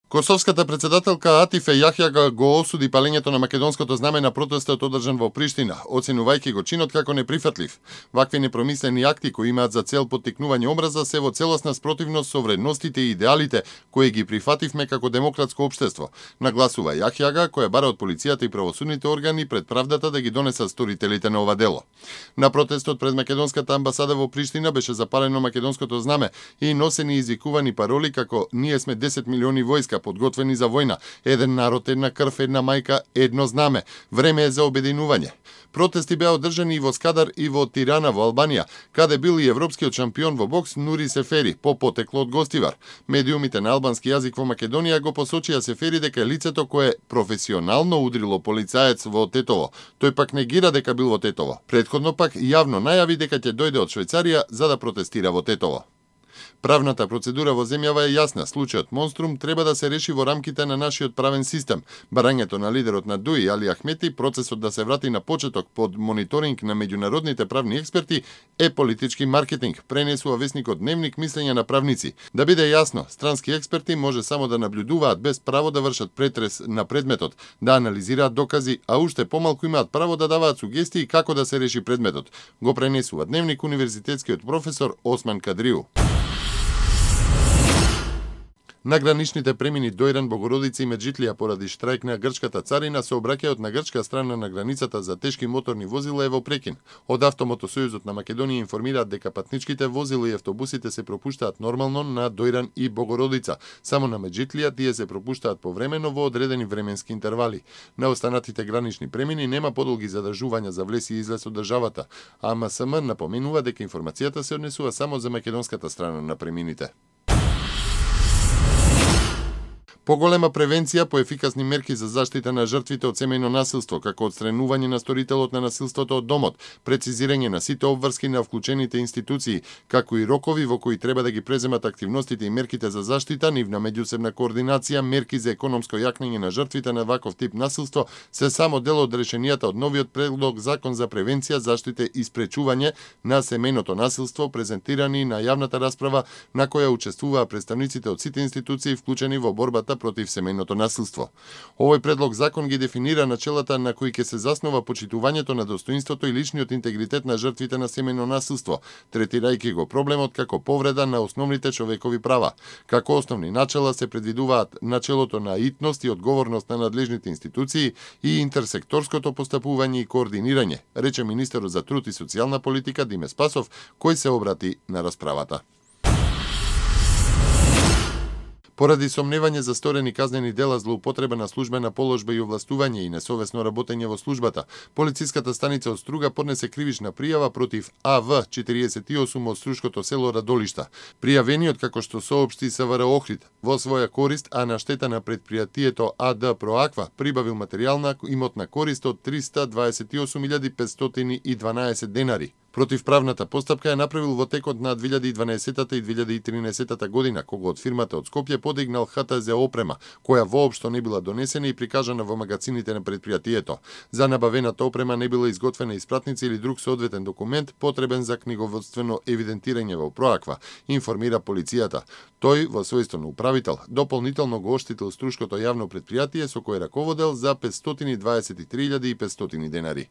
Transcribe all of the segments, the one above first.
Косовската председателка Атифе Јахјага го осуди палењето на македонското знаме на протестот одржан во Приштина, оценувајќи го чинот како неприфатлив. Вакви непромислени акти кои имаат за цел поттикнување омраза се во целосна спротивност со вредностите и идеалите кои ги прифативме како демократско општество, нагласува Јахјага, која бара од полицијата и правосудните органи пред правдата да ги донесат сторителите на ова дело. На протестот пред македонската амбасада во Приштина беше запалено македонското знаме и носени и извикувани пароли како "Ние сме 10 милиони војска подготвени за војна, еден народ, една крв, една мајка, едно знаме, време е за обединување". Протести беа одржани и во Скадар и во Тирана во Албанија, каде бил и европскиот шампион во бокс Нури Сефери, по потекло од гостивар. Медиумите на албански јазик во Македонија го посочија Сефери дека е лицето кое професионално удрило полицаец во Тетово. Тој пак негира дека бил во Тетово. Претходно пак јавно најави дека ќе дојде од Швајцарија за да протестира во Тетово. Правната процедура во земјава е јасна. Случајот Монструм треба да се реши во рамките на нашиот правен систем. Барањето на лидерот на ДУИ, Али Ахмети, процесот да се врати на почеток под мониторинг на меѓународните правни експерти е политички маркетинг, пренесува весникот Дневник мислења на правници. Да биде јасно, странски експерти може само да наблюдуваат без право да вршат претрес на предметот, да анализираат докази, а уште помалку имаат право да даваат сугестии како да се реши предметот. Го пренесува Дневник универзитетскиот професор Осман Кадриу. На граничните премини Дојран, Богородица и Меджитлија поради штрајк на грчката царина, сообраќајот на грчка страна на границата за тешки моторни возила е во прекин. Од Автомотосојузот на Македонија информираат дека патничките возила и автобусите се пропуштаат нормално на Дојран и Богородица. Само на Меджитлија тие се пропуштаат повремено во одредени временски интервали. На останатите гранични премини нема подолги задржувања за влез и излез од државата, а МСМ напоменува дека информацијата се однесува само за македонската страна на премините. Поголема превенција, поефикасни мерки за заштита на жртвите од семејно насилство, како отстранување на сторителот на насилството од домот, прецизирање на сите обврски на вклучените институции, како и рокови во кои треба да ги преземат активностите и мерките за заштита, нивна меѓусебна координација, мерки за економско јакнење на жртвите на ваков тип насилство, се само дел од решенијата од новиот предлог Закон за превенција, заштита и спречување на семејното насилство, презентирани на јавната расправа на која учествуваа представниците од сите институции вклучени во борбата против семејното насилство. Овој предлог закон ги дефинира начелата на кои ќе се заснова почитувањето на достоинството и личниот интегритет на жртвите на семејно насилство, третирајќи го проблемот како повреда на основните човекови права. Како основни начела се предвидуваат начелото на итност и одговорност на надлежните институции и интерсекторското постапување и координирање, рече министерот за труд и социјална политика Диме Спасов, кој се обрати на расправата. Поради сомневање за сторени казнени дела, злоупотреба на службена положба и овластување и несовесно работење во службата, полициската станица од Струга поднесе кривична пријава против АВ 48 од Струшкото село Радолишта. Пријавениот, како што соопшти СВР Охрид, во своја корист, а на штета на предпријатието АД Проаква, прибавил материјална имотна корист од 328.512 денари. Противправната постапка ја направил во текот на 2012 и 2013 година, кога од фирмата од Скопје подигнал ХТЗ опрема, која воопшто не била донесена и прикажана во магазините на предпријатието. За набавената опрема не била изготвена испратница или друг соодветен документ потребен за книговодствено евидентирање во Проаква, информира полицијата. Тој, во својство на управител, дополнително го оштетил Струшкото јавно предпријатие со кој раководел за 523.500 денари.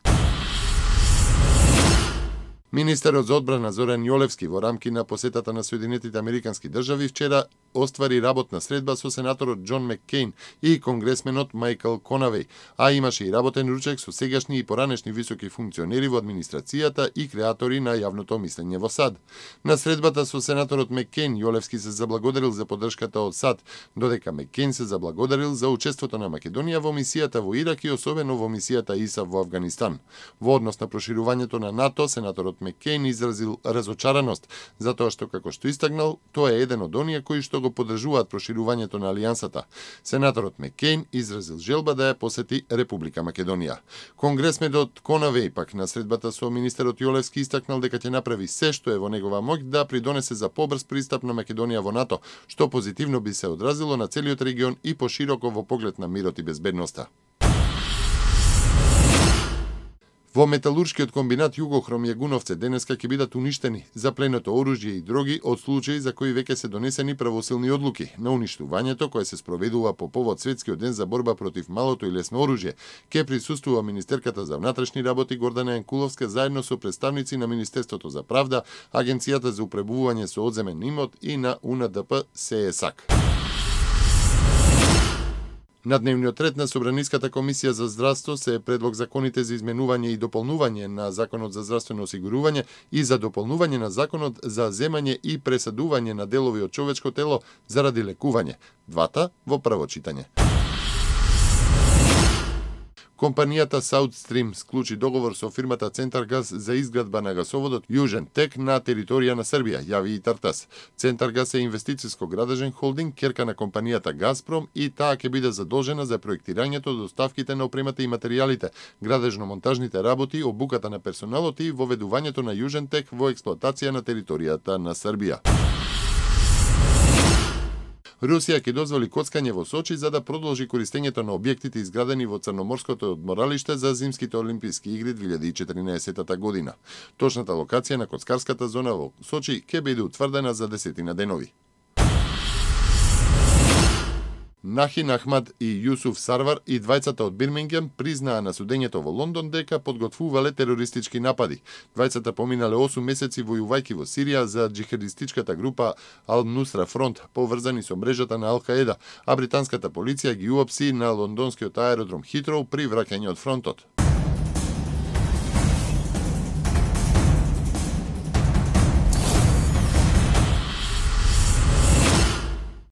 Министерот за одбрана Зоран Јолевски во рамки на посетата на Соединетите Американски држави вчера оствари работна средба со сенаторот Џон Маккейн и конгресменот Мајкл Конавеј, а имаше и работен ручек со сегашни и поранешни високи функционери во администрацијата и креатори на јавното мислење во САД. На средбата со сенаторот Маккейн, Јолевски се заблагодарил за поддршката од САД, додека Маккейн се заблагодарил за учеството на Македонија во мисијата во Ирак и особено во мисијата ИСАФ во Авганистан. Во однос на проширувањето на НАТО, сенаторот Маккейн изразил разочараност, затоа што, како што истакнал, тоа е еден од оние кои што го поддржуваат проширувањето на алијансата. Сенаторот Маккейн изразил желба да ја посети Република Македонија. Конгресменот Конавеј пак на средбата со министерот Јолевски истакнал дека ќе направи се што е во негова моќ да придонесе за побрз пристап на Македонија во НАТО, што позитивно би се одразило на целиот регион и пошироко во поглед на мирот и безбедноста. Во металуршкиот комбинат Југохром и Егуновце денеска ќе бидат уништени запленото оружје и дроги од случаи за кои веќе се донесени правосилни одлуки. На уништувањето кое се спроведува по повод Светскиот ден за борба против малото и лесно оружје ќе присуствува министерката за внатрешни работи Гордана Јанкуловска заедно со представници на Министерството за правда, Агенцијата за управување со одземен имот и на УНДП СЕСАК. На дневниот ред на Собраниската комисија за здравство се е предлог законите за изменување и дополнување на Законот за здравствено осигурување и за дополнување на Законот за земање и пресадување на делови од човечко тело заради лекување. Двата во прво читање. Компанијата South Stream склучи договор со фирмата Центаргаз за изградба на гасоводот Јужен Тек на територија на Србија, јави и Тартас. Центаргаз е инвестициско-градежен холдинг, керка на компанијата Газпром и таа ќе биде задолжена за проектирањето, доставките на опремата и материјалите, градежно-монтажните работи, обуката на персоналот и воведувањето на Јужен Тек во експлоатација на територијата на Србија. Русија ќе дозволи коцкање во Сочи за да продолжи користењето на објектите изградени во Црноморското одморалиште за зимските олимписки игри 2014 година. Точната локација на коцкарската зона во Сочи ќе биде утврдена за 10 денови. Нахин Ахмад и Јусуф Сарвар и двајцата од Бирмингем признаа на судењето во Лондон дека подготвувале терористички напади. Двајцата поминале 8 месеци војувајќи во Сирија за џихадистичката група Ал-Нусра фронт, поврзани со мрежата на Ал-Каеда, а британската полиција ги уапси на лондонскиот аеродром Хитроу при враќање од фронтот.